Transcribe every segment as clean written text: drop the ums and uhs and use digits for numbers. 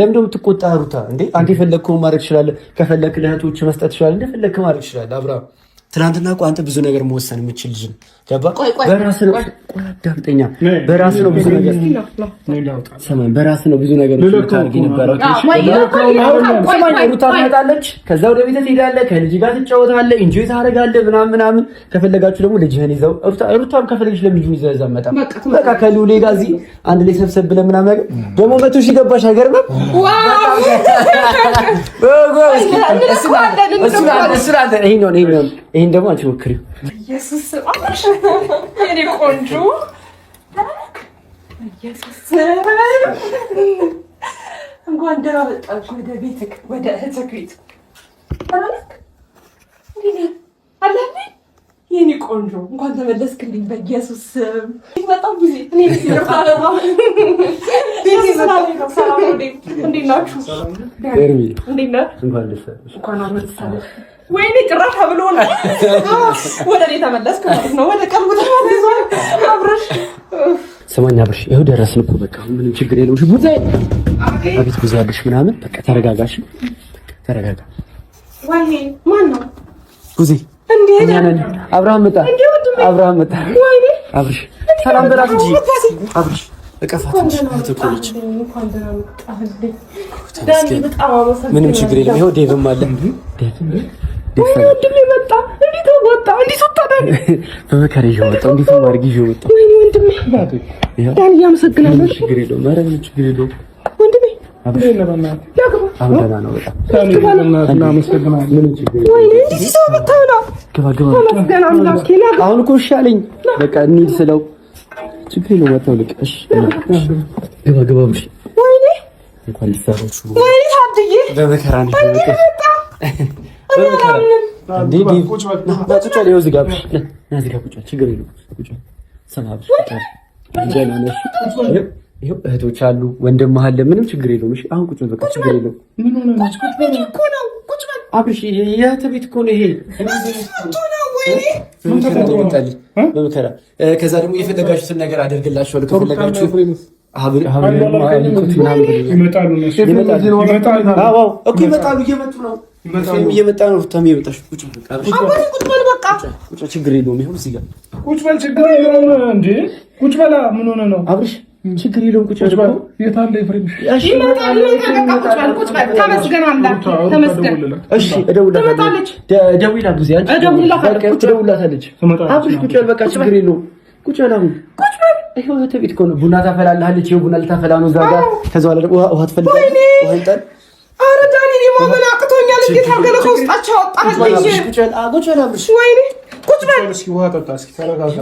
ለምን ደሞ የምትቆጣ ሩታ? እንዴ አንተ የፈለግከውን ማድረግ ትችላለህ። ከፈለክ ለእህቶች መስጠት ትችላለህ። እንደፈለግክ ማድረግ ትችላለህ። አብርሃም ትናንትና እኮ አንተ ብዙ ነገር መወሰን የምችል ልጅ ገባ። በራስህ ነው። አዳምጠኛ። በራስህ ነው ብዙ ነገር ሰማኝ። በራስህ ነው ብዙ ነገር ታርጊ ነበረው። ሰማኝ። ሩታ ትመጣለች፣ ከዛ ወደ ቤት ትሄዳለህ፣ ከልጅ ጋር ትጫወታለህ፣ enjoy ታደርጋለህ ምናምን ምናምን። ከፈለጋችሁ ደግሞ ልጅህን ይዘው ሩታም ከፈለገች ለልጁን ይዘው እዛ መጣ። በቃ ከልዑሌ ጋር እዚህ አንድ ላይ ሰብሰብ ብለን ምናምን ነገር ደግሞ 100,000 ገባሽ። አይገርምም? ይሄን ደግሞ አንቺ ሞክሪው። ኢየሱስ የኔ ቆንጆ ኢየሱስ እንኳን ደህና መጣሽ ወደ ቤትክ፣ ወደ እህትክ ቤት አለህ የኔ ቆንጆ እንኳን ተመለስክልኝ። በኢየሱስ በጣም ጊዜ እኔ እንዴት ናችሁ? እንዴት ነህ? እንኳን አብሮ ወይኔ ጭራሽ ብሎ ነው ወደ እኔ ተመለስክ ማለት ነው። ወደ ቀልቡ ተመልሷል አብረሽ። ስማኝ አብርሽ፣ ይኸው ደረስን እኮ በቃ ምንም ችግር የለውም። እሺ ቡዜ፣ አቤት ቡዜ አለሽ ምናምን በቃ ተረጋጋሽ፣ ተረጋጋ። ወይኔ ማን ነው ቡዜ? እኛ ነን። አብርሃም መጣ፣ አብርሃም መጣ። አብርሽ ሰላም በላት እንጂ አብርሽ እቀፋት እንጂ እህት እኮ ነች። ምንም ችግር የለም። ይኸው ዴቭም አለ። ወይኔ ወንድሜ መጣ። እንዴት ወጣ? እንዴት ወጣ? ዳኒ በመከራ ይዤው ወጣሁ። እንዴት ነው አድርጌ ይዤው ወጣሁ። ወይኔ ወንድሜ ዳኒ አመሰግናለሁ። ችግር የለውም። ኧረ ምንም ችግር የለውም ወንድሜ። አሁን ደህና ነው በጣም። ግባ ግባ። አሁን እኮ እሺ አለኝ። በቃ እንሂድ ስለው ችግር የለውም። አታውልቅ። እሺ ግባ ግባ። ወይኔ እንኳን ሊሰራችሁ። ወይኔ ታድዬ በመከራ ነው እህቶች አሉ፣ ወንድም አለ። ምንም ችግር የለውም። እሺ አሁን ቁጭ በል፣ በቃ ችግር የለውም። አብርሽ የእህትህ ቤት እኮ ነው ይሄ። በመከራ ከዛ ደግሞ የፈለጋችሁትን ነገር አደርግላችኋለሁ ከፈለጋችሁ ይመጣሉ፣ እየመጡ ነው። እየመጣ ነው። ሩታም እየመጣች ቁጭ በል በቃ ችግር የለውም። ይኸው እዚህ ጋር ቁጭ በል፣ ችግር የለውም። እንደ ቁጭ በላ ምን ሆነህ ነው አብርሽ? ችግር የለውም። ቁጭ በል። የት አለ ኤፍሬም? ይመጣል። ቁጭ በል። ተመስገን አምላክ ተመስገን። እሺ እደውልላታለሁ። ደውይላት ጊዜ አንቺ እደውልላታለች። አብርሽ ቁጭ በል በቃ ችግር የለውም። ቁጭ በል አሁን ቁጭ በል። ይኸው እህትህ ቤት እኮ ነው። ቡና ታፈላልሃለች። ይኸው ቡና ልታፈላ ነው እዛ ጋር። ከዛ በኋላ ደግሞ ውሃ ትፈልጋለች። ውሃ ይምጣል። ኧረ ዳኒ እኔ ማመን አቅቶኛል። እንዴት አድርገህ ነው ከውስጣቸው አወጣህልኝ? ቁጭ በል ቁጭ በል አብርሽ። ወይኔ ቁጭ በል። እስኪ ውሃ ጠጣ። እስኪ ተረጋጋ።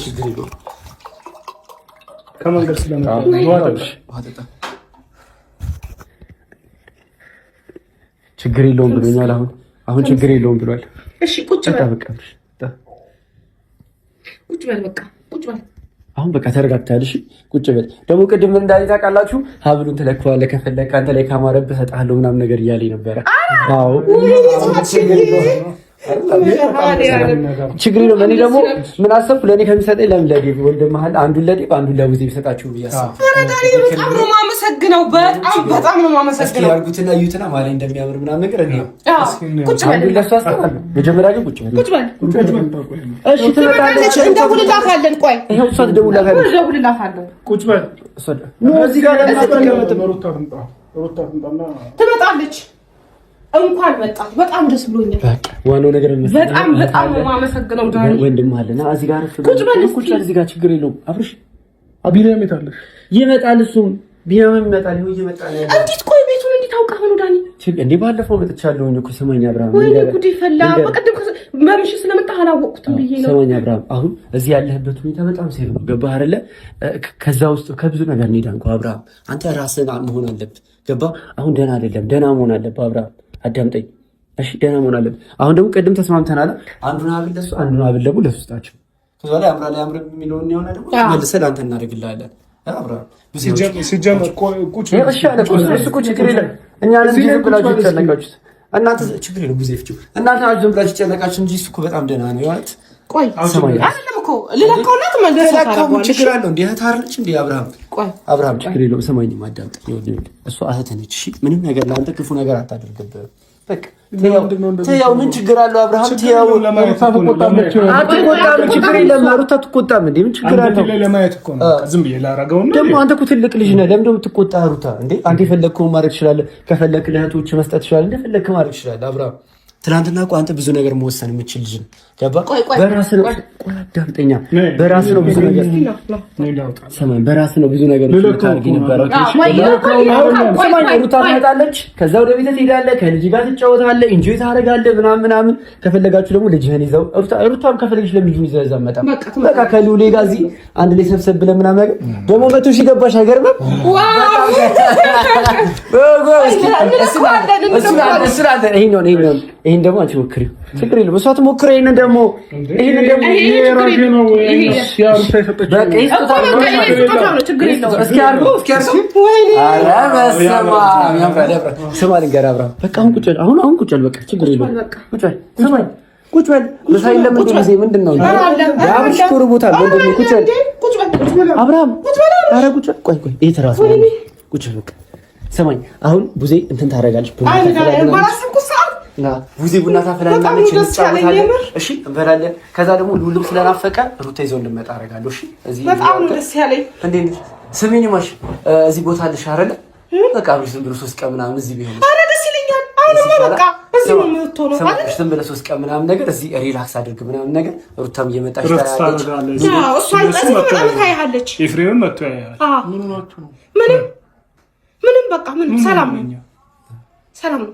ችግር የለውም። ከመንገድ ስለመጣ ውሃ ጠጣ። ችግር የለውም ብሎኛል። አሁን አሁን ችግር የለውም ብሏል። እሺ ቁጭ በል በቃ አብርሽ። ቁጭ በል በቃ ቁጭ በል። አሁን በቃ ተረጋግተሃል። እሺ ቁጭ በል። ደግሞ ቅድም እንዳለኝ ታውቃላችሁ፣ ሀብሉን ትለከዋለህ ከፈለክ አንተ ላይ ካማረብህ እሰጥሃለሁ ምናምን ነገር እያለኝ ነበረ። አዎ ችግር የለውም። እኔ ደግሞ ምን አሰብኩ፣ ለእኔ ከሚሰጠኝ ለምን ለዴቭ ወንድምህ አንዱን ለዴቭ አንዱን ለቡዜ ቢሰጣችሁ ብዬ አሰብኩ። ኧረ ዳኒ በጣም ነው የማመሰግነው። በጣም በጣም ነው እስኪ የማመሰግነው። ያርጉትና እዩትና ማለት እንደሚያምር ምናምን ነገር እኔ ቁጭ በል አንዱን ለእሱ አስባለሁ። መጀመሪያ ግን ቁጭ በል ቁጭ በል። እሺ። ትመጣለች፣ እንደውልላታለን። ቆይ ይኸው እሷ ትደውልላታለች። እደውልላታለሁ። ቁጭ በል። እሷ no እዚህ ጋር ለምን አትቀመጥም? ሩታ ትምጣ። ሩታ ትምጣና ትመጣለች። እንኳን መጣች። በጣም ደስ ብሎኛል። በቃ ዋናው ነገር ምን መሰለህ? በጣም በጣም ነው የማመሰግነው ዳኒ። ወንድም አለና እዚህ ጋር አረፍ ቁጭ በል እስኪ። ቁጭ በል እዚህ ጋር ችግር የለውም። አብርሽ ቢኒያም የት አለሽ? ይመጣል፣ እሱም ቢኒያምም ይመጣል። ይኸው እየመጣ ነው ያለው። እንዴት ቆይ ቤቱን እንዴት አውቀህ ነው ዳኒ? እንዴ ባለፈው መጥቻለሁኝ እኮ ስማኝ አብርሃም፣ ወይኔ ጉድ ፈላ። በቀደም በምሽት ስለመጣህ አላወቅኩትም ብዬ ነው። ስማኝ አብርሃም፣ አሁን እዚህ ያለህበት ሁኔታ በጣም safe ነው። ገባህ አይደለ? ከዛ ውስጥ ከብዙ ነገር እንሄዳ እንኳ አብርሃም፣ አንተ ራስህን መሆን አለብህ። ገባህ? አሁን ደህና አይደለም፣ ደህና መሆን አለብህ አብርሃም። አዳምጠኝ እሺ፣ ደህና መሆን አለብህ። አሁን ደግሞ ቅድም ተስማምተናል። አንዱን ሀብል ለሱ፣ አንዱን ሀብል ደግሞ ለሱ ስጣቸው። ከዛ ላይ አምራ ላይ አምር የሚለውን የሆነ ደግሞ መልሰህ ለአንተ እናደርግልሃለን። አብርሃም ሲጀመር ቁጭ እሺ አለ እኮ እሱ እኮ ችግር የለም። እኛ ነን እንጂ ዝም ብላችሁ የተጨነቃችሁት እናንተ ችግር የለም። ጊዜ ፍቺው እናንተ ናችሁ ዝም ብላችሁ የተጨነቃችሁ እንጂ እሱ እኮ በጣም ደህና ነው። የእውነት ቆይ አይደለም እኮ ልለካውና ትመለስ። ምን ችግር አለው? እንደ እህት አይደለች እንደ አብርሃም? አብርሃም ችግር የለውም። ስማኝም አዳምጠኝ። እሷ እህትህ ነች። እሺ ምንም ነገር ለአንተ ክፉ ነገር አታደርግብህም። በቃ ትያው ምን ችግር አለው? አብርሃም ትያው አትቆጣም፣ ችግር የለም። ሩታ አትቆጣም እንዴ? ምን ችግር አለው? ዝም ብዬ ላደርገው ነው። ደግሞ አንተ እኮ ትልቅ ልጅ ነህ። ለምንድን ነው የምትቆጣ? ሩታ እንዴ አንተ የፈለግከውን ማድረግ ትችላለህ። ከፈለክ ለእህቶች መስጠት ትችላለህ። እንደፈለግክ ማድረግ ትችላለህ። አብርሃም ትናንትና እኮ አንተ ብዙ ነገር መወሰን የምችል ልጅ ገባ። በራስህ ነው። ቆይ አዳምጠኛ። በራስህ ነው ብዙ ነገር ሰማኝ። በራስህ ነው ብዙ ነገር ታርጊ ነበረው። ሰማኝ። ሩታ ትመጣለች፣ ከዛ ወደ ቤት ትሄዳለህ፣ ከልጅ ጋር ትጫወታለህ፣ enjoy ታደርጋለህ ምናምን ምናምን። ከፈለጋችሁ ደግሞ ልጅህን ይዘው ሩታም ከፈለገች ለልጁን ይዘው እዛ መጣ። በቃ ከሉሌ ጋር እዚህ አንድ ላይ ሰብሰብ ብለን ምናምን ነገር ደግሞ 100,000 ገባሽ። አይገርምም? ይሄን ደግሞ አንቺ ሞክሪው፣ ችግር የለውም። እሷ ትሞክረው። ይሄንን ደግሞ እስኪ አድርገው፣ እስኪ አድርገው። ኧረ በስመ አብ ያምራል፣ ያምራል። ስማ ልንገርህ አብርሃም፣ በቃ አሁን ቁጭ በል፣ አሁን አሁን ቁጭ በል፣ በቃ ችግር የለውም። ቁጭ በል፣ ስማኝ፣ ቁጭ በል። ምሳ የለም እንደ ጊዜ ምንድን ነው አብርሽ እኮ ርቦታል ወንድሜ። ቁጭ በል አብርሃም፣ ኧረ ቁጭ በል። ቆይ ቆይ፣ ይሄ ትራስ ነው። ቁጭ በል በቃ። ስማኝ አሁን ቡዜ እንትን ታደርጋለች ቡዜ ቡና ታፈላልናለች፣ እንጫወታለን። እሺ እንበላለን። ከዛ ደግሞ ሉልም ስለናፈቀ ሩታ ይዘው እንድመጣ አደርጋለሁ። እሺ እዚህ በጣም ነው ደስ ያለኝ። እንዴት ነሽ? ስሚኝ ማሽ እዚህ ቦታ አለሽ አይደለ? በቃ አብርሽ ዝም ብሎ 3 ቀን ምናምን እዚህ ቢሆን ኧረ ደስ ይለኛል። አሁንማ በቃ እዚህ ነው የምትሆነው አይደል? ዝም ብለህ 3 ቀን ምናምን ነገር እዚህ relax አድርግ ምናምን ነገር። ሩታም እየመጣች ታያለች። አዎ እሷ እዚህ በጣም ታያለች። ኤፍሬምም መጥቶ ያያል። ምንም ምንም በቃ ምንም ሰላም ነው፣ ሰላም ነው።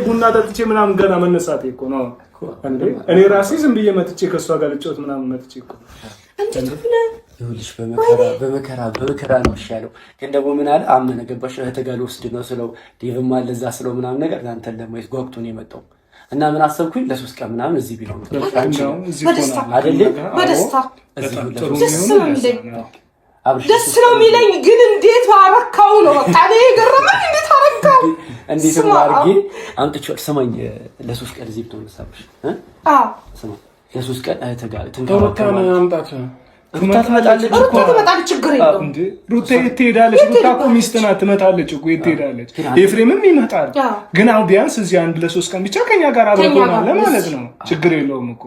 ቡና ጠጥቼ ምናምን ገና መነሳቴ እኮ ነው። እኔ ራሴ ዝም ብዬ መጥቼ ከእሷ ጋር ልጫወት ምናምን መጥቼ እኮ ይኸውልሽ በመከራ በመከራ ነው እሺ ያለው። ግን ደግሞ ምን አለ አመነ። ገባሽ? እህትህ ጋር ልወስድ ነው ስለው ዴቭም አለ እዛ ስለው ምናምን ነገር ለአንተን ለማየት ጓጉቶ ነው የመጣው እና ምን አሰብኩኝ ለሶስት ቀን ምናምን እዚህ ቢሆን በደስታ ደስ ነው የሚለኝ። ግን እንዴት አረካው ነው በቃ እኔ የገረመኝ እንዴት አረካው፣ እንዴት አድርጌ አምጥቼዋለሁ። ስማኝ ለሶስት ቀን እዚህ ብትሆን መሳብሽ፣ ስማኝ ለሶስት ቀን እህትህ ጋር ትንከባከባለህ። ሩታ ትመጣለች፣ ሩታ ትመጣለች፣ ችግር የለውም። ሩታ የት ትሄዳለች? ሩታ እኮ ሚስት ናት፣ ትመጣለች እኮ የት ትሄዳለች? ኤፍሬምም ይመጣል። ግን አሁን ቢያንስ እዚህ አንድ ለሶስት ቀን ብቻ ከኛ ጋር አብረን ሆናለ ማለት ነው። ችግር የለውም እኮ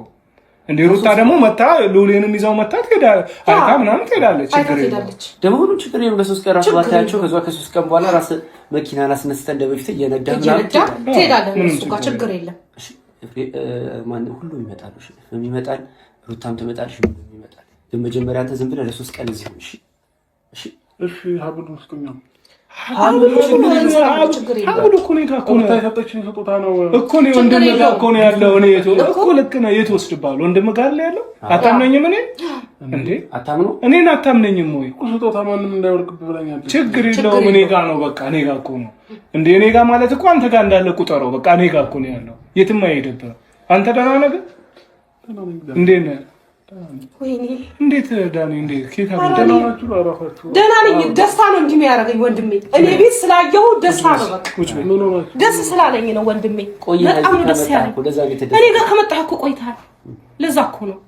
እንደ ሩታ ደግሞ መታ ሉሌንም ይዛው መታ ትሄዳለች፣ አይታ ምናምን ትሄዳለች። ችግር የለውም ደግሞ ሁሉም ችግር የለውም። ለሶስት ቀን ራሱ ባታያቸው ከዛ ከሶስት ቀን በኋላ ራስ መኪናን አስነስተህ እንደ በፊት እየነዳህ ምናምን ትሄዳለህ። እሱ ጋር ችግር የለም። ማንም ሁሉም ይመጣሉ። ይመጣል፣ ሩታም ትመጣለች፣ ሁሉም ይመጣል። ግን መጀመሪያ አንተ ዝም ብለህ ለሶስት ቀን እዚህ እሺ፣ እሺ፣ እሺ። ሀብል ውስጥኛ ሀብሉ እኮ እኔ ጋር እኮ ነው እኮ እኔ ወንድምህ ጋር እኮ ነው ያለው። እኔ እኮ ልክ ነህ። የት ወስድብሃል? ወንድምህ ጋር አለ ያለው። አታምነኝም? እኔ እንዴ አታምነው? እኔን አታምነኝም ወይ? ስጦታ ማንም እንዳይወርቅብህ ብለኛለች። ችግር የለውም። እኔ ጋር ነው በቃ። እኔ ጋር እኮ ነው እንዴ። እኔ ጋር ማለት እኮ አንተ ጋር እንዳለ ቁጠረው። በቃ እኔ ጋር እኮ ነው ያለው። የትም አይሄድብህም። አንተ ደህና ነህ ግን? እንዴት ነህ? እንዴት ዳኒ? እንዴት ኬታ? ደህና ነኝ። ደስታ ነው እንዲህ የሚያደርገኝ ወንድሜ። እኔ ቤት ስላየሁ ደስታ ነው፣ በቃ ደስ ስላለኝ ነው ወንድሜ። በጣም ነው ደስ ያለኝ። እኔ ጋር ከመጣህ እኮ ቆይተሃል። ለዛ እኮ ነው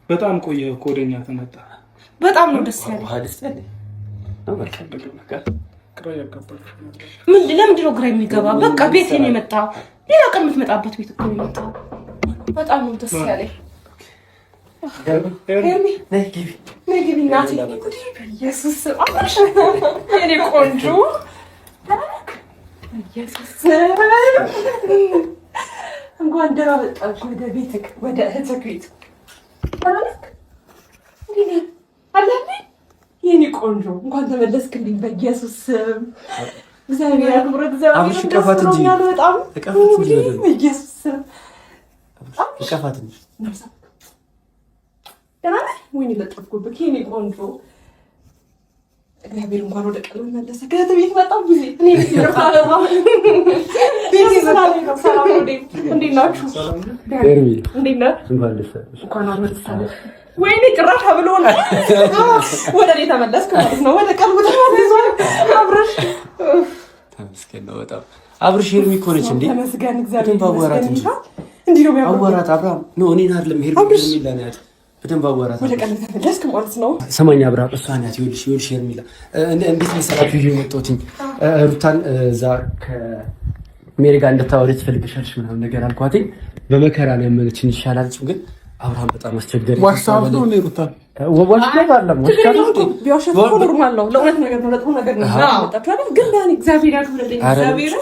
በጣም ቆየህ እኮ ወደኛ ከመጣህ። በጣም ነው ደስ ያለኝ። ምን ለምንድን ነው ግራ የሚገባ? በቃ ቤቴ ነው የመጣው። ሌላ ቀን የምትመጣበት ቤት እኮ ነው የመጣው። በጣም ነው ደስ ያለኝ። የኔ ቆንጆ እንኳን ደህና መጣህ ወደ ቤትህ፣ ወደ እህትህ ቤት። የኔ ቆንጆ እንኳን ተመለስክልኝ። በኢየሱስ ስም እግዚአብሔር ያክብርህ። እግዚአብሔር ደስ ብሎኛል በጣም በኢየሱስ ስም። ደህና ነህ? ወይኔ ለጠፍኩብህ የኔ ቆንጆ። እግዚአብሔር እንኳን ወደ ቀልብ መለሰ። ከእህት ቤት መጣሁ ጊዜ እኔ እንዴት ናችሁ? ወይኔ ጭራሽ አብሎ ነው ወደ እኔ ተመለስክ ማለት ነው። ወደ ቀልቡ ተመለስክ። አብረሽ ተመስገን ነው በጣም አብርሽ ሄርሚ እኮ ነች እንዴ? ተመስገን እግዚአብሔር አዋራት እንጂ እንዲህ ነው የሚያወራት። አዋራት አብርሃም ነው እኔን አይደለም ሄርሚ ሄርሚላ ነው ያት በደንብ አዋራት። ወደ ቀልብ ተመለስክ ማለት ነው። ሰማኝ አብርሃም፣ እሷ ናት። ይኸውልሽ ይኸውልሽ ሄርሚላ እንዴት መሰላችሁ ይዤ የመጣሁት ሩታን እዛ ከሜሪ ጋር እንድታወሪ ትፈልግሻለሽ ምናምን ነገር አልኳትኝ። በመከራ ነው ያመነችኝ። ይሻላል ግን አብርሃም በጣም አስቸገረኝ። ዋሽተሃል ነው እንዴ ሩታ? ዋሽተሃል አይደለም? ቢዋሸት እኮ normal ነው። ለእውነት ነገር ነው፣ ለጥሩ ነገር ነው። ግን ዳኒ እግዚአብሔር ያክብርልኝ። እግዚአብሔር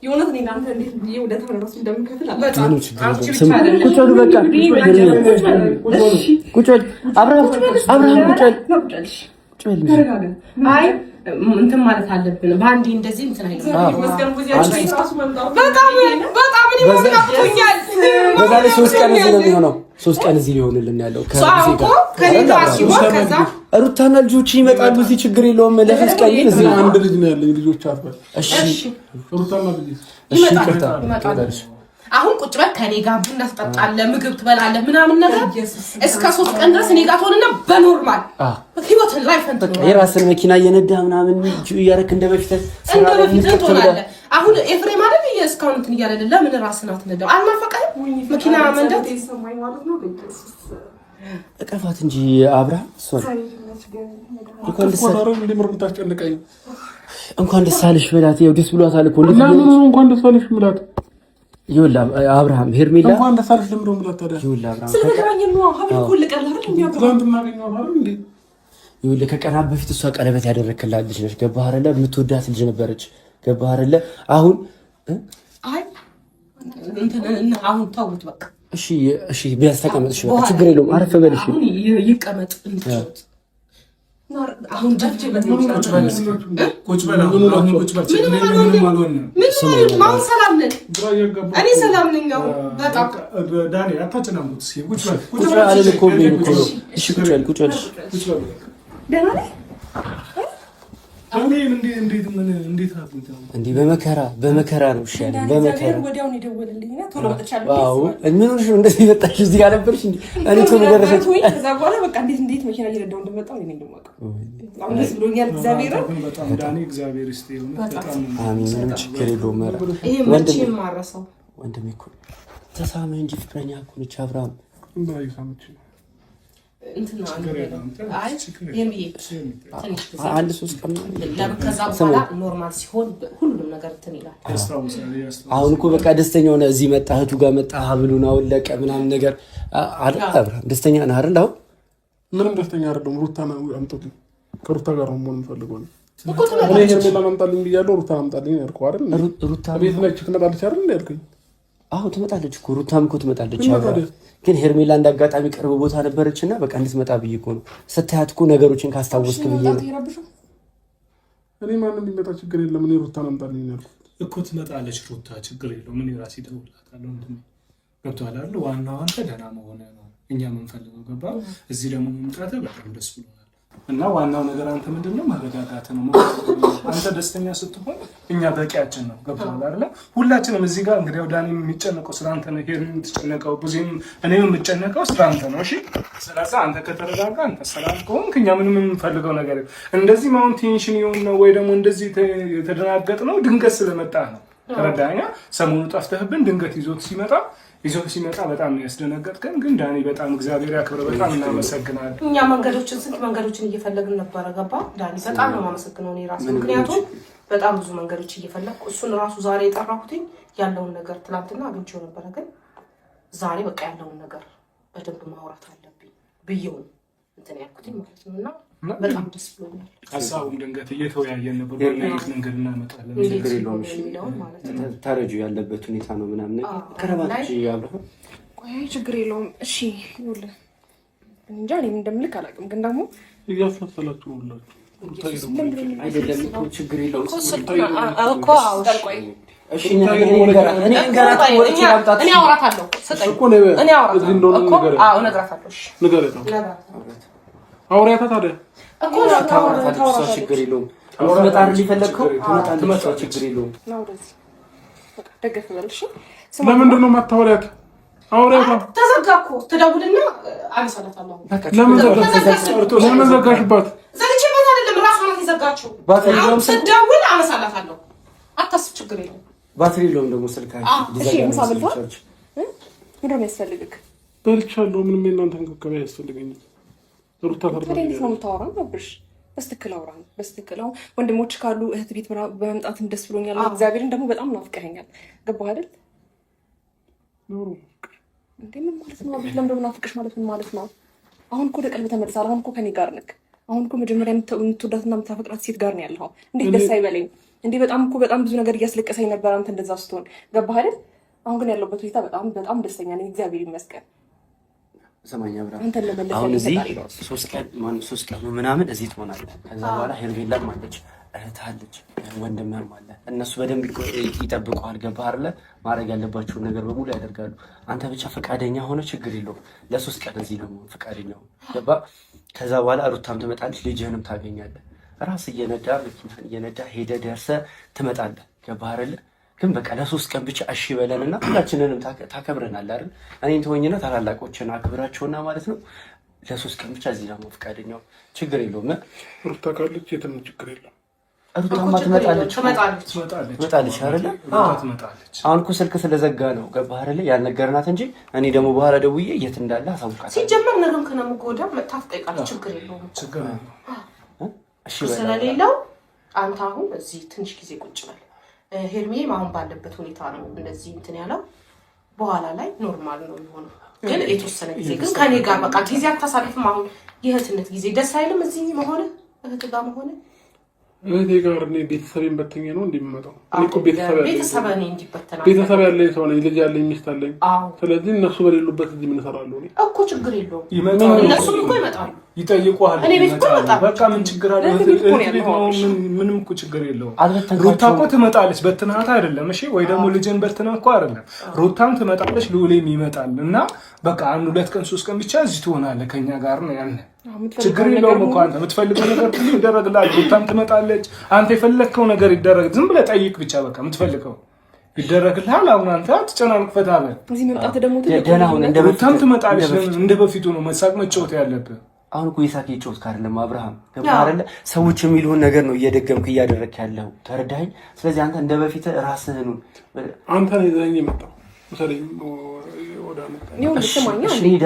የእውነት እኔ እናንተ እንዴት ብዬ ውለታ እራሱ እንደምከፍል ምንም ችግር የለውም። ቁጭ በሉ በቃ ቁጭ በል አብርሃም፣ አብርሃም ቁጭ በል ቁጭ በል። አይ እንትን ማለት አለብን። በአንዴ እንደዚህ እንትን አይደለም። በጣም በጣም እኔ አቅቶኛል። በዛ ላይ 3 ቀን እዚህ ነው የሚሆነው። 3 ቀን እዚህ ሊሆንልን ያለው ሩታና ልጆች ይመጣሉ። እዚህ ችግር የለውም። ለ3 ቀን ግን እዚህ አንድ ልጅ ነው ያለኝ። ልጆች አትበል። እሺ ሩታና ልጅ እሺ፣ ይቅርታ አሁን ቁጭ በል ከኔ ጋር ቡና ትጠጣለህ፣ ምግብ ትበላለህ ምናምን ነገር እስከ 3 ቀን ድረስ እኔ ጋር ትሆንና በ normal ህይወትን life በቃ የራስን መኪና እየነዳህ ምናምን እያደረክ እንደ በፊት ትሆናለህ። አሁን ኤፍሬም አይደል እስካሁን እንትን እያለ ለምን ራስን አትነዳው? አልናፈቀህም መኪና መንዳት? እቀፋት እንጂ አብርሃም እሷን እንኳን ደስ አለሽ በላት። ይኸው ደስ ብሏታል እኮ እንኳን ደስ አለሽ ምላት ይኸውልህ አብርሃም ሄርሜላ እንኳን ደስ አለሽ ለምንድን ነው የምላት ታዲያ? ይኸውልህ ከቀናት በፊት እሷ ቀለበት ያደረክላት ልጅ ነች። ገባህ አይደለ? የምትወዳት ልጅ ነበረች። ገባህ አይደለ? አሁን አይ አሁን ተውት በቃ። እሺ እሺ፣ ቢያንስ ተቀመጥ። እሺ በቃ ችግር የለውም። አረፍ በል። እሺ ይቀመጥ። አሁን ሰላም ነን። እኔ ሰላም ነኝ። አሁን በጣም ቁጭ በል አለን እኮ እሺ ቁጭ በል ቁጭ በል። ደህና ነህ? እንዲህ በመከራ በመከራ ነው። እሺ ያለኝ በመከራ ምን ሆነሽ ነው እንደዚህ መጣሽ? እዚህ ጋር ነበርሽ እንዴ? እኔ ቶሎ ደረሰች። ከዛ በኋላ በቃ እንዴት እንዴት መኪና እየነዳሁ እንደመጣሁ እኔ ነኝ የማውቀው። በጣም ደስ ብሎኛል። እግዚአብሔርን አሜን። ምንም ችግር የለውም። ይሄ መቼም ማረሰው ወንድሜ እኮ ተሳመ እንጂ ፍቅረኛ እኮ ነች አብርሃም አንድ 3 ቀን ከዛ በኋላ normal ሲሆን ሁሉንም ነገር እንትን ይላል። አሁን እኮ በቃ ደስተኛ ሆነ። እዚህ መጣ፣ እህቱ ጋር መጣ፣ ሀብሉን አወለቀ ምናምን ነገር አይደል? አብርሃም ደስተኛ ነህ አይደል? አሁን ምንም ደስተኛ አይደለም። ሩታን አምጡልኝ፣ ከሩታ ጋር ነው መሆን የምፈልገው እኔ። ሄርሜላን አምጣልኝ ብያለሁ፣ ሩታን አምጣልኝ ያልከው አይደል? ሩታ ቤት ነች ትመጣለች አይደል ያልከኝ? አዎ ትመጣለች እኮ ሩታም እኮ ትመጣለች። ግን ሄርሜላ እንዳጋጣሚ ቅርብ ቦታ ነበረች እና በቃ እንድትመጣ ብዬ እኮ ነው። ስታያት እኮ ነገሮችን ካስታወስክ ብዬ ነው። እኔ ማንም ቢመጣ ችግር የለም። እኔ ሩታን አምጣልኝ ያልኩት እኮ ትመጣለች ሩታ፣ ችግር የለውም። እኔ ራሴ እደውልላታለሁ። ገብቶሃል አይደል? ዋናው አንተ ደህና መሆንህ ነው እኛ የምንፈልገው። ገባ? እዚህ ደግሞ መምጣትህ በጣም ደስ ብሎናል። እና ዋናው ነገር አንተ ምንድን ነው መረጋጋት ነው። አንተ ደስተኛ ስትሆን እኛ በቂያችን ነው። ገብቶሃል አይደለ? ሁላችንም እዚህ ጋር እንግዲያው ዳኒ የሚጨነቀው ስለ አንተ ነው፣ ሄርን የምትጨነቀው ብዙም፣ እኔም የምጨነቀው ስለ አንተ ነው። እሺ፣ ስለዚህ አንተ ከተረጋጋ፣ አንተ ሰላም ከሆንክ እኛ ምንም የምንፈልገው ነገር እንደዚህ ማሁን tension የሆን ነው ወይ ደግሞ እንደዚህ የተደናገጥ ነው ድንገት ስለመጣ ነው። ተረዳኛ? ሰሞኑ ጠፍተህብን ድንገት ይዞት ሲመጣ ይዞ ሲመጣ በጣም ነው ያስደነገጥከን። ግን ዳኒ በጣም እግዚአብሔር ያክብር፣ በጣም እናመሰግናለን። እኛ መንገዶችን ስንት መንገዶችን እየፈለግን ነበረ። ገባ ዳኒ፣ በጣም ነው የማመሰግነው እኔ ራሴ፣ ምክንያቱም በጣም ብዙ መንገዶች እየፈለግኩ እሱን ራሱ ዛሬ የጠራሁትኝ ያለውን ነገር ትናንትና አግኝቼው ነበረ፣ ግን ዛሬ በቃ ያለውን ነገር በደንብ ማውራት አለብኝ ብዬው እንትን ያልኩትኝ ማለት ነው እና በጣም ደስ ብሎኛል። ሀሳቡም ድንገት እየተወያየን ነበር። በምን መንገድ እናመጣለን ችግር የለውም። ተረጁ ያለበት ሁኔታ ነው ምናምን ከረባት አብርሃም፣ ቆይ ችግር የለውም። እሺ ይኸውልህ፣ እንጃ እኔም እንደምልክ አላውቅም፣ ግን ደግሞ እያስመሰላችሁ ሁላችሁ አይደለም እኮ ችግር የለውም እኮ እኔ አወራታለሁ። እኔ አወራታለሁ። አውሪያታ ታዲያ እኮ ታወራታለች። ችግር የለውም። ትመጣ አይደል የፈለግከው? ትመጣለች። ችግር የለውም። ለምንድን ነው የማታወሪያት? ተዘጋ እኮ ትደውልና አነሳላታለሁ። ለምን ዘጋሽባት? ዘግቼባት አይደለም እራሷ ናት የዘጋችው። ስደውል አነሳላታለሁ። አታስብ፣ ችግር የለውም። ባትሪ የለውም ደግሞ ስልክ። ምሳ በልተሃል? ምንድን ነው የሚያስፈልግህ? በልቻለሁ። ምንም የእናንተ እንክብካቤ አያስፈልገኝም። ሩታ እንዴት ነው የምታወራው? አብርሽ በስትክል አውራ፣ በስትክል አሁን ወንድሞች ካሉ እህት ቤት በመምጣትም ደስ ብሎኛል። እግዚአብሔርን ደግሞ በጣም ናፍቀኸኛል። ገባህ አይደል? እንዴ ምን ማለት ነው አብርሽ? ለምንድን ነው ናፍቅሽ ማለት ምን ማለት ነው? አሁን እኮ ወደ ቀልብ ተመልሰሃል። አሁን እኮ ከኔ ጋር ነክ። አሁን እኮ መጀመሪያ የምትወዳትና የምታፈቅራት ሴት ጋር ነው ያለኸው። እንዴት ደስ አይበለኝ እንዴ? በጣም እኮ በጣም ብዙ ነገር እያስለቀሰኝ ነበር አንተ እንደዛ ስትሆን። ገባህ አይደል? አሁን ግን ያለሁበት ሁኔታ በጣም በጣም ደስተኛ ነኝ፣ እግዚአብሔር ይመስገን። ሰማኛ ብርሃን፣ አሁን እዚህ 3 ቀን ማነው 3 ቀን ምናምን እዚህ ትሆናለህ። ከዛ በኋላ ሄርሜላም አለች፣ እህት አለች፣ ወንድምህም አለ። እነሱ በደንብ ይጠብቁሃል። ገባህ አይደለ? ማድረግ ያለባቸውን ነገር በሙሉ ያደርጋሉ። አንተ ብቻ ፈቃደኛ ሆነ ችግር የለውም። ለ3 ቀን እዚህ ደግሞ ፈቃደኛ ሆነ ገባህ። ከዛ በኋላ ሩታም ትመጣለች፣ ልጅህንም ታገኛለህ። ራስ እየነዳ መኪናህን እየነዳ ሄደህ ደርሰህ ትመጣለህ። ገባህ አይደለ? ግን በቃ ለ3 ቀን ብቻ እሺ በለንና ሁላችንንም ታከብረናል አይደል? እኔን ተወኝና ታላላቆችን አክብራቸውና ማለት ነው። ለ3 ቀን ብቻ እዚህ ደግሞ ፈቃደኛው ችግር የለውም። ሩታ ካለች የትም ችግር የለም። ሩታማ ትመጣለች ትመጣለች አይደለ? አሁን እኮ ስልክ ስለዘጋ ነው ገባህ አይደለ? ያልነገርናት እንጂ እኔ ደግሞ በኋላ ደውዬ የት እንዳለ አሳውቃታለሁ። ሲጀመር ነገም ከነገ ወዲያ መጥታ ትጠይቃለች። ችግር የለውም ስለሌለው አንተ አሁን እዚህ ትንሽ ጊዜ ቁጭ በል። ሄርሜም አሁን ባለበት ሁኔታ ነው እንደዚህ እንትን ያለው። በኋላ ላይ normal ነው የሚሆነው። ግን የተወሰነ ጊዜ ግን ከኔ ጋር በቃ ጊዜ አታሳልፍም። አሁን የእህትነት ጊዜ ደስ አይልም? እዚህ መሆን እህት ጋር መሆን እህቴ ጋር እኔ ቤተሰቤን በትኜ ነው እንዲህ የምመጣው። እኔ እኮ ቤተሰብ ያለኝ ሰው ነኝ፣ ልጅ ያለኝ፣ ሚስት አለኝ። ስለዚህ እነሱ በሌሉበት እዚህ ምን እሰራለሁ? እኔ እኮ ችግር የለውም። እነሱም እኮ ይመጣሉ፣ ይጠይቁሃል። በቃ ምን ችግር አለ? ምንም እኮ ችግር የለውም። ሩታ እኮ ትመጣለች፣ በትናት አይደለም እሺ፣ ወይ ደግሞ ልጅን በትና እኮ አይደለም። ሩታም ትመጣለች፣ ልዑሌም ይመጣል። እና በቃ 1 2 ቀን 3 ቀን ብቻ እዚህ ትሆናለህ ከኛ ጋር ነው ያለ ችግር የለውም እኮ አንተ የምትፈልገው ነገር ሁሉ ይደረግልሃል። ሩታም ትመጣለች። አንተ የፈለግከው ነገር ይደረግ። ዝም ብለህ ጠይቅ ብቻ በቃ የምትፈልገው ይደረግልሃል። አሁን አንተ አትጨናንቅ፣ ፈታ በል። ሩታም ትመጣለች። እንደ በፊቱ ነው መሳቅ መጫወት ያለብህ። አሁን እኮ ይሳቅ እየጫወትክ አይደለም አብርሃም፣ ገባህ አይደለ? ሰዎች የሚሉህን ነገር ነው እየደገምክ እያደረግክ ያለው ተረዳኸኝ? ስለዚህ አንተ እንደ በፊት ራስህን አንተ ነው ይዘኸኝ የመጣው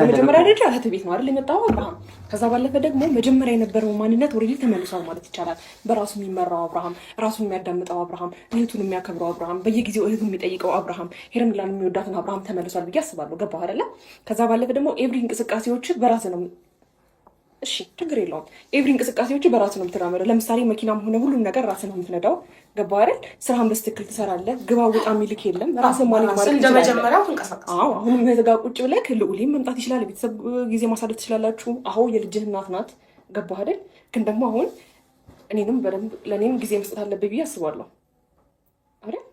መጀመሪያ ደረጃ እህት ቤት ነው አይደል የመጣው አብርሃም። ከዛ ባለፈ ደግሞ መጀመሪያ የነበረው ማንነት already ተመልሷል ማለት ይቻላል። በራሱ የሚመራው አብርሃም፣ ራሱን የሚያዳምጠው አብርሃም፣ እህቱን የሚያከብረው አብርሃም፣ በየጊዜው እህቱን የሚጠይቀው አብርሃም፣ ሄርሜላን የሚወዳትን አብርሃም ተመልሷል ብዬ አስባለሁ። ገባህ አይደለ? ከዛ ባለፈ ደግሞ every እንቅስቃሴዎች በራስህ ነው። እሺ ችግር የለውም። every እንቅስቃሴዎች በራስህ ነው የምትራመደው። ለምሳሌ መኪናም ሆነ ሁሉም ነገር ራስህ ነው የምትነዳው። ገባህ አይደል? ስራህን በስትክክል ትሰራለህ። ግባ ውጣ የሚልክ የለም። ራስህን manage ማድረግ ትችላለህ። አዎ አሁንም እህት ጋር ቁጭ ብለህ ልዑሌም መምጣት ይችላል። ቤተሰብ ጊዜ ማሳለፍ ትችላላችሁ። አሁ የልጅህ እናት ናት። ገባህ አይደል? ግን ደግሞ አሁን እኔንም በደንብ ለእኔም ጊዜ መስጠት አለብህ ብዬ አስባለሁ አይደል?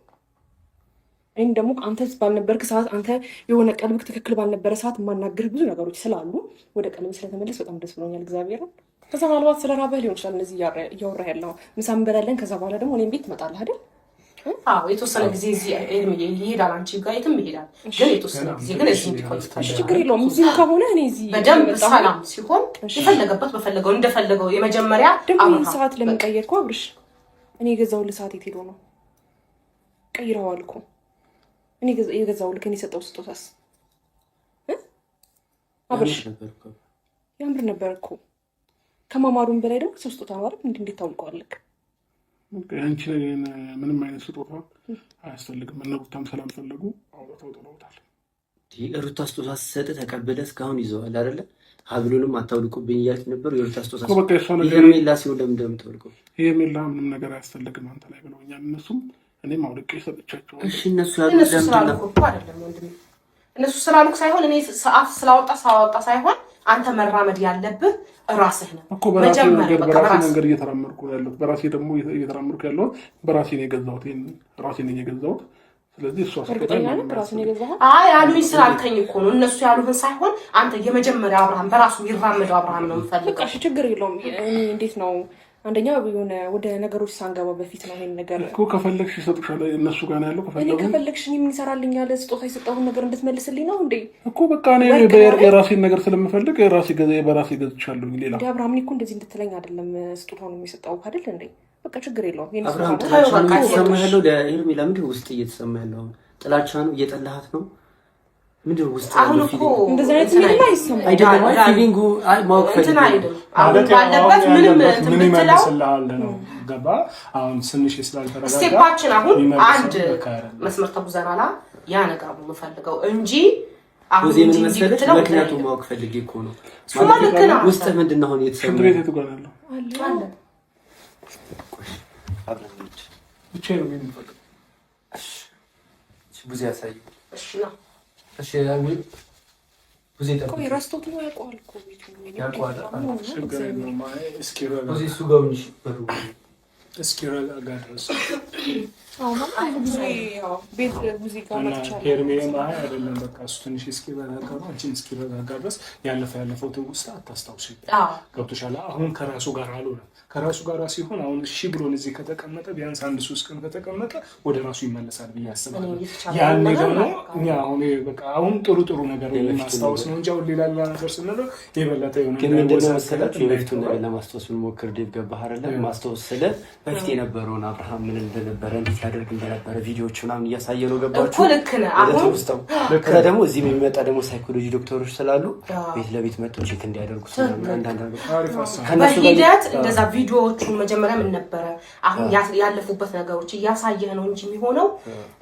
እኔም ደግሞ አንተ ባልነበርክ ሰዓት አንተ የሆነ ቀልብክ ትክክል ባልነበረ ሰዓት የማናግርህ ብዙ ነገሮች ስላሉ ወደ ቀልብ ስለተመለስ በጣም ደስ ብሎኛል። እግዚአብሔርን ከዛ ምናልባት ስለ ራበህ ሊሆን ይችላል እነዚህ እያወራህ ያለው ምሳ እንበላለን። ከዛ በኋላ ደግሞ እኔም ቤት ትመጣለህ አይደል? አዎ የተወሰነ ጊዜ እዚህ ይሄዳል፣ አንቺ ጋር የትም ይሄዳል። ግን የተወሰነ ጊዜ ግን እዚህ እንዲቆይ ችግር የለውም። እዚሁ ከሆነ እኔ እዚህ በደንብ ሰላም ሲሆን የፈለገበት በፈለገው እንደፈለገው የመጀመሪያ ደግሞ ይህን ሰዓት ለምን ቀየርከው አብርሽ? እኔ የገዛሁልህ ሰዓት የት ሄዶ ነው? ቀይረዋል እኮ እኔ የገዛሁልህ እኔ የሰጠው ስጦታስ አብርሽ ያምር ነበር እኮ። ከማማሩም በላይ ደግሞ ሰው ስጦታ ነው አይደል? እንዴት ታውልቀዋለህ? አንቺ ምንም አይነት ስጦታ አያስፈልግም። እነ ሩታም ስላልፈለጉ አውጥተው ጥለውታል። ሩታ ስጦታ ስትሰጥ ተቀብለ እስካሁን ይዘዋል አይደለ? ሀብሉንም አታውልቁብኝ እያልክ ነበር። የሩታ ስጦታ ሄርሜላ ሲሆን ለምን እንደምታውልቀው? ሄርሜላ ምንም ነገር አያስፈልግም አንተ ላይ ብለውኛል እነሱም እኔም አውልቄ ሰጥቻቸዋለሁ። እሺ እነሱ ያሉት ለምንድን ነው? እነሱ ስላሉክ ሳይሆን እኔ ሰዓት ስላወጣ ሳወጣ ሳይሆን አንተ መራመድ ያለብህ ራስህ ነው እኮ። በራሴ መንገድ እየተራመድኩ ያለሁት በራሴ ደግሞ እየተራመድኩ ያለሁት በራሴ ነው የገዛሁት። ይሄን ራሴ ነኝ የገዛሁት። ስለዚህ እሷ አይ አሉኝ ስላልከኝ እኮ ነው እነሱ ያሉህን ሳይሆን አንተ የመጀመሪያ አብርሃም በራሱ የሚራመደው አብርሃም ነው የምፈልገው። እሺ ችግር የለውም። እኔ እንዴት ነው አንደኛ የሆነ ወደ ነገሮች ሳንገባ በፊት ነው ይሄን ነገር እኮ ከፈለግሽ ይሰጡሻል። እነሱ ጋር ነው ያለው። ከፈለግሽ ከፈለግሽ እኔ ምን ይሰራልኛል? ስጦታ የሰጠሁን ነገር እንድትመልስልኝ ነው እንዴ? እኮ በቃ እኔ የራሴን ነገር ስለምፈልግ የራሴ ገዛ በራሴ ገዝቻለሁ። ሌላ አብርሃም፣ እኔ እኮ እንደዚህ እንድትለኝ አይደለም ስጦታውን የሚሰጠው አይደል እንዴ? በቃ ችግር የለውም። አብርሃም ጥላቻ ነው እየተሰማ ያለው ለሄርሜላ ምንድን ውስጥ እየተሰማ ያለው አሁን? ጥላቻ ነው እየጠላሃት ነው ምንድን ውስጥ አሁን እኮ እንደዚህ አይነት ምንም አይሰማም አይደለም። feeling ኡ አይ ማወቅ ፈልጌ አሁን ባለበት ምንም ምን ይመልስልሃል ነው ገባ። አሁን ትንሽ ስላልተረጋጋ step ኣችን አሁን አንድ መስመር ተጉዘናላ። ያ ነገር ነው የምፈልገው እንጂ አሁን ምን መሰለህ፣ ምክንያቱም ማወቅ ፈልጌ እኮ ነው። ውስጥ ምንድን ነው አሁን እየተሰማ ሽንት ቤት የቱ ጋር ነው ያለው? ብቻዬን ነው የምፈልገው። እሺ ብዙ ያሳይ። እሺ ነው እሺ ብዙ ቆይ ረስቶት ነው ያውቀዋል እኮ ቤቱን ያውቀዋል። ችግር የለውም። ብዙ እሱ ጋር እስኪረጋጋ ድረስ ቤት ሙዚቃ ሄርሜም አይ አይደለም በቃ እሱ ትንሽ እስኪረጋጋ ነው። አንቺም እስኪረጋጋ ድረስ ያለፈው ትውስታ አታስታውሺ። ገብቶሻል? አሁን ከራሱ ጋር አልሆነም። ከራሱ ጋር ሲሆን አሁን እሺ ብሎን እዚህ ከተቀመጠ ቢያንስ አንድ ሶስት ቀን ከተቀመጠ ወደ ራሱ ይመለሳል ብዬ አስባለሁ። ያኔ ደግሞ እኛ አሁን በቃ አሁን ጥሩ ጥሩ ነገር ማስታወስ ነው እንጂ አሁን ሌላ ሌላ ነገር ስንለው የበለጠ የሆነ ግን ምንድን ነው መሰላችሁ የበፊቱን ነገር ለማስታወስ ብንሞክር ዴቭ ገባህ አይደለ? ማስታወስ ስለ በፊት የነበረውን አብርሃም ምን እንደነበረ እንዴት ያደርግ እንደነበረ ቪዲዮዎች ምናምን እያሳየ ነው። ገባችሁ? ልክ ነህ። አሁን ከዛ ደግሞ እዚህ የሚመጣ ደግሞ ሳይኮሎጂ ዶክተሮች ስላሉ ቤት ለቤት መጥቶ check እንዲያደርጉ በሂደት እንደዛ ቪዲዮዎቹን መጀመሪያ ምን ነበረ አሁን ያለፉበት ነገሮች እያሳየህ ነው እንጂ የሚሆነው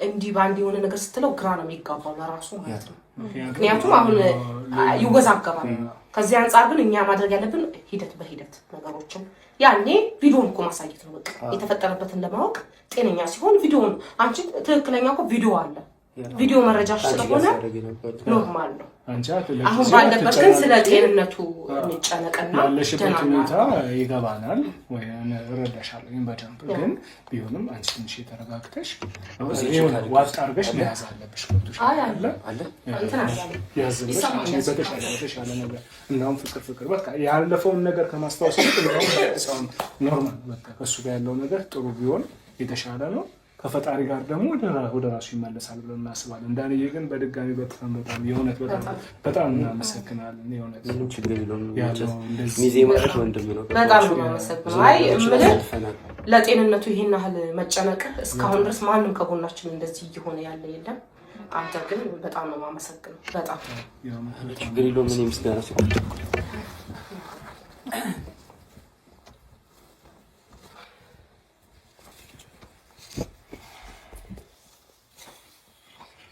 እንዲህ በአንድ የሆነ ነገር ስትለው ግራ ነው የሚጋባው ለራሱ ማለት ነው። ምክንያቱም አሁን ይወዛገባል። ከዚህ አንጻር ግን እኛ ማድረግ ያለብን ሂደት በሂደት ነገሮችን ያኔ ቪዲዮን እኮ ማሳየት ነው። በቃ የተፈጠረበትን ለማወቅ ጤነኛ ሲሆን ቪዲዮን አንቺ ትክክለኛ እኮ ቪዲዮ አለ ቪዲዮ መረጃሽ ስለሆነ normal ነው። አሁን ባለበት ግን ስለ ጤንነቱ እንጨነቅና ያለሽበት ሁኔታ ይገባናል ወይ እረዳሻለሁ በደንብ ግን ቢሆንም አንቺ ትንሽ የተረጋግተሽ ዋጥ አድርገሽ መያዝ አለብሽ። ያዝ ብለሽ በተሻለ ነገር እንደውም ፍቅር ፍቅር በቃ ያለፈውን ነገር ከማስታወስ normal በቃ ከእሱ ጋር ያለው ነገር ጥሩ ቢሆን የተሻለ ነው። ከፈጣሪ ጋር ደግሞ ወደ ራሱ ይመለሳል ብለን እናስባለን። ዳንዬ ግን በድጋሚ በጣም በጣም የእውነት በጣም በጣም እናመሰግናለን። የእውነት ምንም ችግር የለውም። ሚዜ ማለት ወንድም ነው። በጣም ነው የማመሰግነው። አይ እምልህ ለጤንነቱ ይሄን ያህል መጨነቅህ እስካሁን ድረስ ማንም ከጎናችን እንደዚህ እየሆነ ያለ የለም። አንተ ግን በጣም ነው የማመሰግነው። በጣም ችግር የለውም። እኔ ምስጋና ሲቆ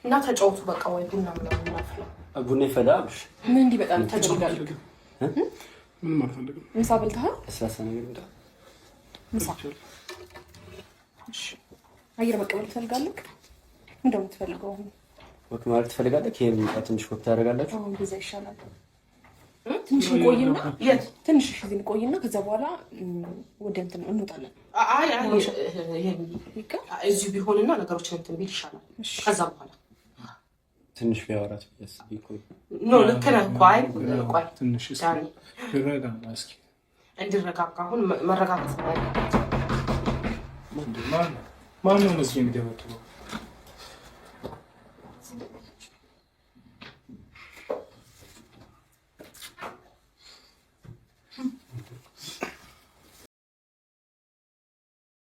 እና ተጫወቱ በቃ ወይ ቡና ምናምን እናፍላ። ቡና ይፈላ አብሽ ምን እንዲህ በጣም ተጫወቱ። ምንም አልፈልግም። ምሳ በልተሃል? ለስላሳ ነገር ይምጣ። ምሳ እሺ። አየር መቀበል ትፈልጋለህ? ምንድን ነው የምትፈልገው? walk ማለት ትፈልጋለህ? ይሄን ምጣ። ትንሽ walk ታደርጋላችሁ። አሁን በዛ ይሻላል። ትንሽ እንቆይና የት ትንሽ እዚህ እንቆይና ከዛ በኋላ ወደ እንትን እንወጣለን። አይ አይ እዚሁ ቢሆንና ነገሮችን እንትን ቢል ይሻላል። ከዛ በኋላ ትንሽ ቢያወራት no ልክ ነህ እኮ። አይ ቆይ ትንሽ እስኪ እንዲረጋጋ አሁን መረጋጋት ነው ያለበት። ማነው እዚህ የሚደበድበው?